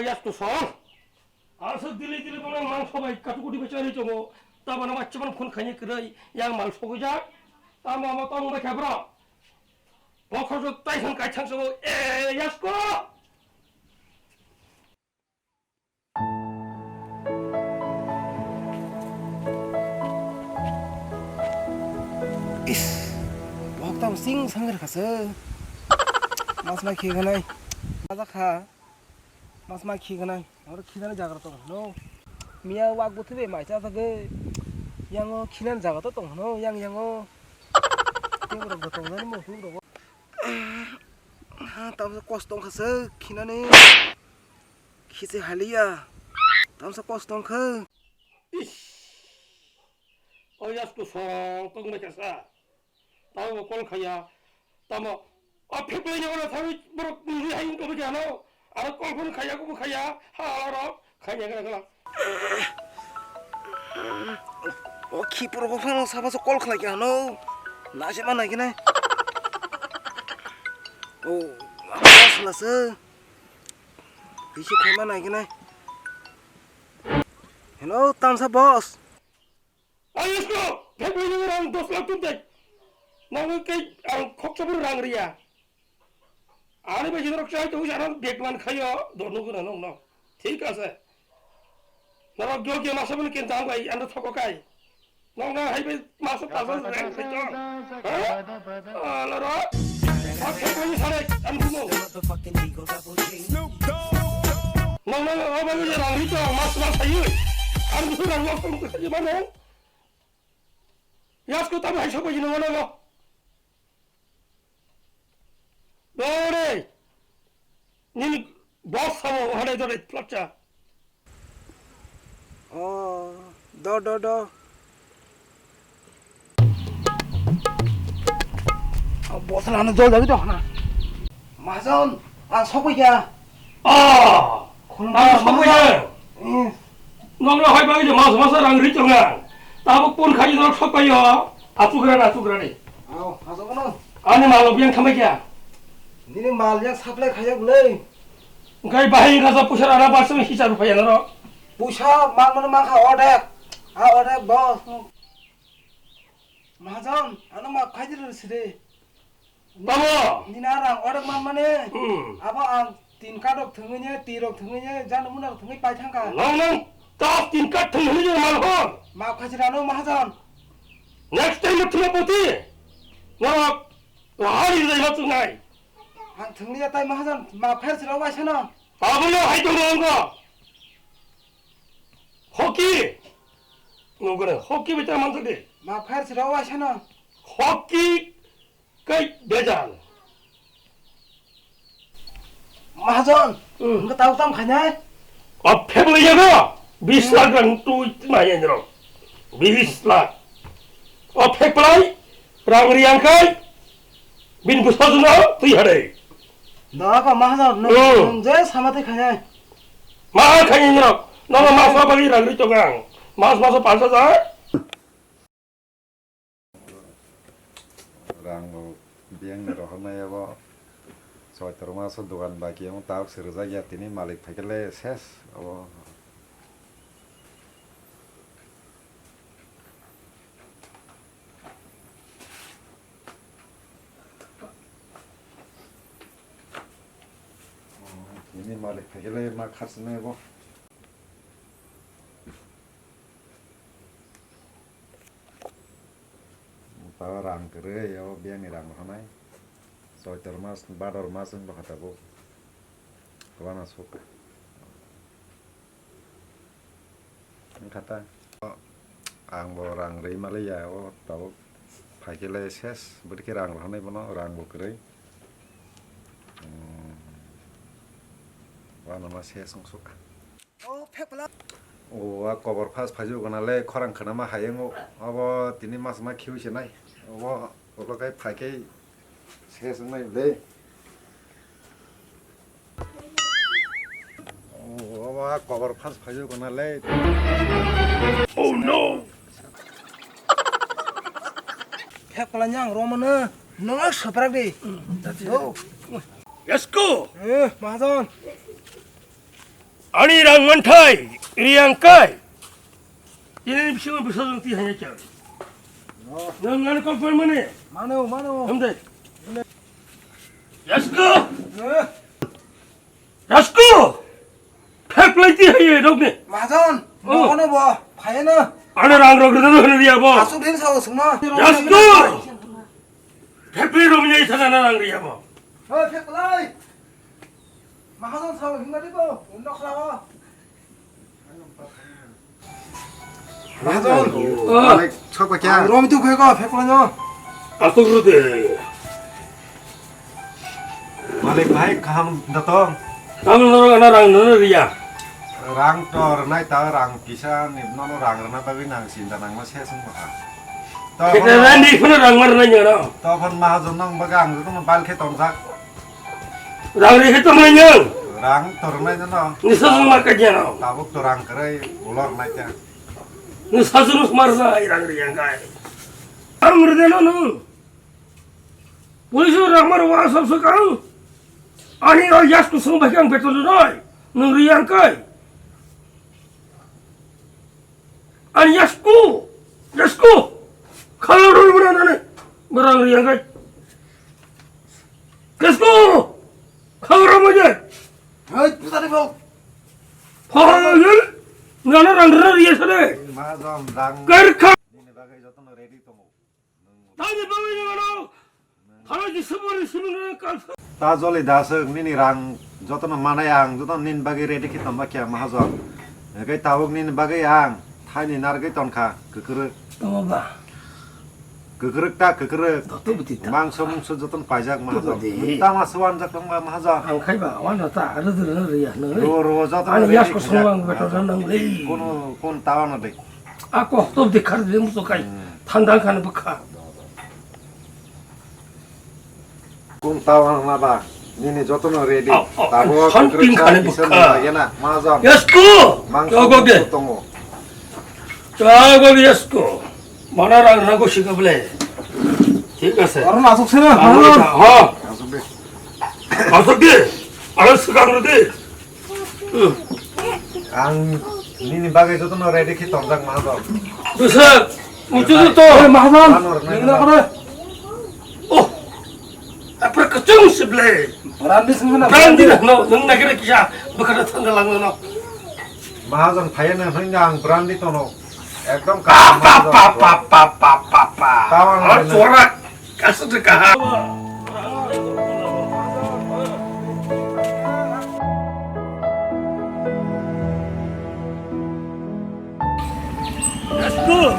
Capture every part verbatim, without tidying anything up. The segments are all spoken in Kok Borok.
Yasku song. Aswk dili dili bongni mangso bai katu kuti bai chari tongo. Tabana bachcha bana phone khaini kwrwi yang mal sogwi jak. Tamo amo tong bai khabra. Bokhorok tai sang kai thang sobo. E, Yasku. Is, bok tamo sing sangir khaswk. Mas ma khiganai. Maja kha. Mas ma khiganai. Oro khiganai jaga tong no. Miya wak buthu be mai cha thagwi. Yango khinan jaga to tong no. Yang yango. Tei borok bo tong nani mo huk rogo. Ha, tamsa kosto wngkha se khinani. Khichi haliya. Tamsa kosto wngkha. Ish. O yasku song tong bai kasa. Tamo kol khaya. Tamo. O phepla ni ora thawi borok ni hai wngkha bai kano. Aro kol phone khaya kubu khaya. Ha aro. Khaina gana gana. O khipur bo phano sabo se call khlai kha no. Na se ma nai kene. O, abo sala se. Bisi khai ma nai kene. Hello, tamsa boss. Ang isko, thek bini rang dos lakh tun thek. Nang ke ang khok sabur rang riya. Ani bai jidor chai tu jana bag man khayo, dono guna nong nong. Thik ase. Nang gyo gyo masa bini ken tang bai, ando thoko kai. Nong nang hai bai masa tasa rang khai to. Ha? Ala ro. Thek bini sare, ang dumo. Nong nang o bai rang ri to, mas mas hayu. Ang du rang lok tong sai ma nong. Yasku tamo hai sokoi jino wano go. Dore. Nini boss samo hane dore plotcha. Oh, do, do, do. Boss lano jol jagwi do hana. Mahajon, ang sokoi ya. Ah, khulumkha ang sokoi ya. Eh. Nokno hai bagwi de mas mas rang ri tonga. Tabuk pun khai nok sokoi yo. Achugra na achugra ni. Ao, hajo kono. Ani malo biang khamai kya. Nini mal yang supply khaya gulai. Ngai bahai ngasa pusa rana basung hisa rupa ya noro. Pusa mal mana makha odek. A odek boss. Mahajon, ano ma khai dir sire. Tamo? Nini a rang orek man mane, hmm, abo ang tin card rok thwngwi ne, twi rok thwngwi ne, jano muna rok thwngwi pai thangkha. Nong nong, tas tin card thwngwi ne mal hor. Maaf khaisirano mahajon. Next time thwngwi poti. Norok, wahai rijai ma chungnai. Ang thwngwi ya tai mahajon, maaf khaisirano waisano. Abo no hai tongo ongo. Hockey. Nogore, hockey bita manjak de. Maaf khaisirano waisano. Hockey. Kai bejal. Mahajon, hmm, wngkha tau tam khainai? O phebli jago, bis lakh rang twi maya niro. Bis lakh. O pheplai, rang riang kai, bin busa juna twi hare. Dawaka mahajon, nung, hmm, nung je sama twi khainai. Ma khainai niro, nono mas ma bagi rang ri tongang. Mas mas pansa ja. Rang bo biyang ni rohornai abo. Soitor maso dogan baki amo tabuk se rwjak ya tini malik phaikhe le ses abo. Tini malik phaikhe le ma kharchinai abo. Tao rang kwrwi, o biyangni rang rohornai. Soitor mas, bador mas wngkha tabuk. Kwbangma suk. Wngkha ta. Ang bo rang rwi maliya, o tabuk phaikhe le ses, bwdikhe rang rohornai bono, rang bo kwrwi. Hmm. Wanama ses wngsuk. O phek pla. O, a kobor phas phaijo gana le khorang khana ma hayung o. Abo tini mas ma khiui se nai. Obo, obo kai phai kai ses nai le. O, obo a kobor phas phaijo gana le. Oh no! Phek pla nyang romano. Nang saprak di. Oh. Let's go! Eh, mahajon. Ani rang manthai, riyang kai. Ini bisingo bisa jong ti hanya chang. Nang ngani kok pon mane? Mano, mano. Hamde. Yasko! Eh. Yasko! Phek lai ti hai rok ni. Mahajon, Oh. Bono bo, phai na. Ani rang rok rok rok riya bo. Asuk din sao sungma. Yasko! Phek lai rok ni sana na rang riya bo. Hei, phek lai. Mahajon sao hingna di bo, undok lao. Mahajon. Oh. Malik, sok ba kya? Ang rom tu khoi ko, phek lai no. Asuk ru de. Malik bhai, kaham datong? Kaham datong, ana rang nono riya. Rang to rwnai ta, rang kisa ni nono rang rwna bagwi nang sinta nangma se sung bwkha. To Kete phone rani phone rang mar nai nyoro. To phone mahajon nang baga ang jotono bal khe tongjak. Rang ri khe tongnai nang. Rang to rwnai nono. Nisa sung mar kajano. Tabuk to rang kwrwi ulor nai ta. Nisa sung mar nai rang ri yang kai. Rang ri de nono. Police o rang mar wa sab sukang. Ani o yas kusung bhai ang beton noi. Nung riyang kai. Ani yas ku. Yas ku. Khala rul mura nane. Barang riyang kai. Yas ku. Khala rul mura. Hai, putani bau. Phal. Nana rang rang riyang sade. Mahajon rang. Kar kha. Nini bagai jotono ready tongo. Tani bagwi nangano. Phano December ni simi nang kalsa. Ta joli daswk nini rang jotono manai ang jotono nini bagwi ready khe tongba khe mahajon. Ekai tabuk nini bagwi ang thaini nargwi tonkha kwkrwk. Tamo ba. Kwkrwk ta kwkrwk. Doto buti ta. Mangso mungso jotono paijak mahajon. Doto di. Tama se wanjak tongba mahajon. Ang khai ba wana ta rwdwrwno rwya nang. Ro ro jotono. Ani ready yas ko khajak songwang beto mahajon. Nang le. Kono kon tawana de. Ako to de khar de muso kai. Hmm. Thandang khan bwkha. Kung tawang na ba? Nini jotono ready. Oh, oh, tabo oh, something kwkrwksa khani kisa bwkha. Nang lagena. Mahajon. Yes ko. Mangso Chogo ge. Tongo. Chogo yes ko. Mana rang na go shika ble. Thik ase. Aro na suk sena. Aro na, ha. Asuk de. Asuk de. Aro swkang rw de. Ang nini bagwi jotono ready khe tongjak mahajon. Bwsa, muchung to. Oi, mahajon, nini na kore. Oh, apa kacung sebelah. Brandi sengena. Brandi dah, no, nang nak kira kisah, bukan datang dalam no. Mahajon, phaya nang hanya ang brandi tono. Ekdom pa pa pa pa pa pa pa pa. Tawang. Suara. Kasih kaham. Let's go.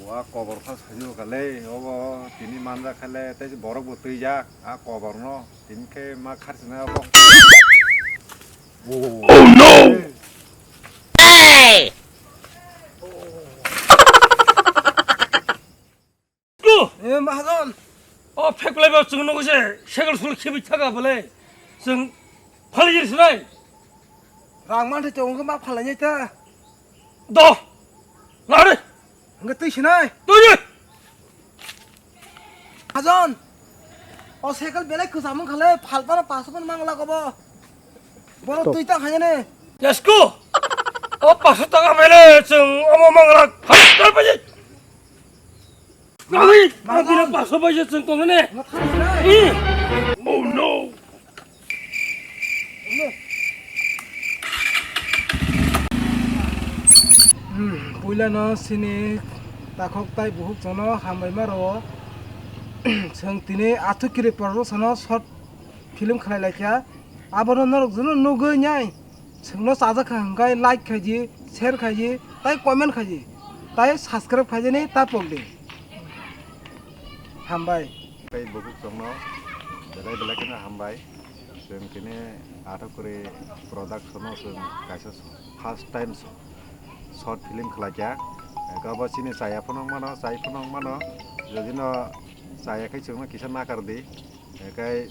Oh, a kobor pha sayo kale, obo tini manja khale, tei borok bo twijak, a kobor no, tini khe ma kharchina obo. Oh no! Hey! Eh, mahajon. O pheklai ba chwng nugo se, cycle sul khibi thaga bole. Chwng phali jir sinai. Rang man thai chong ma phalai ta. Do. Lare. Hingke twi sinai. Twi. Ajon. O cycle belai kwcham wng khale, phalpano paso phano mangla kobo. Bono twi ta khanya ne. Yasko. O paso taka bele chwng omo mangla. Hai, tal paji. Nai, nai. Abina paso paji chwng tong ne. Nang thang sinai. Hmm. Oh no. Hmm, puilano sini takhok tai buhuk chwngno hambai ma rwo. Chwng tini Athu Kiri Production-o short film khlai lai kha. Abono norok jono nugwi nai chwngno chajak kha hwnkhe like khaidi, share khaidi, tai comment khaidi, tai subscribe khaidini ta pokdi. Hambai. Tei buhuk chwngno belai belai kheno hambai. Chwng tini Athu Kiri Production-o chwng kaisa first time short film khlai kha. Abo chini chaya phano wng mano, chai phano wng mano. Jodi no chaya khe chwngno kisa nakar di. Ekai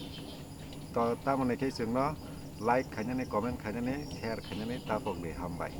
to tamoni khe chwngno like khainani, comment khainani, share khainani ta pokdi, hambai.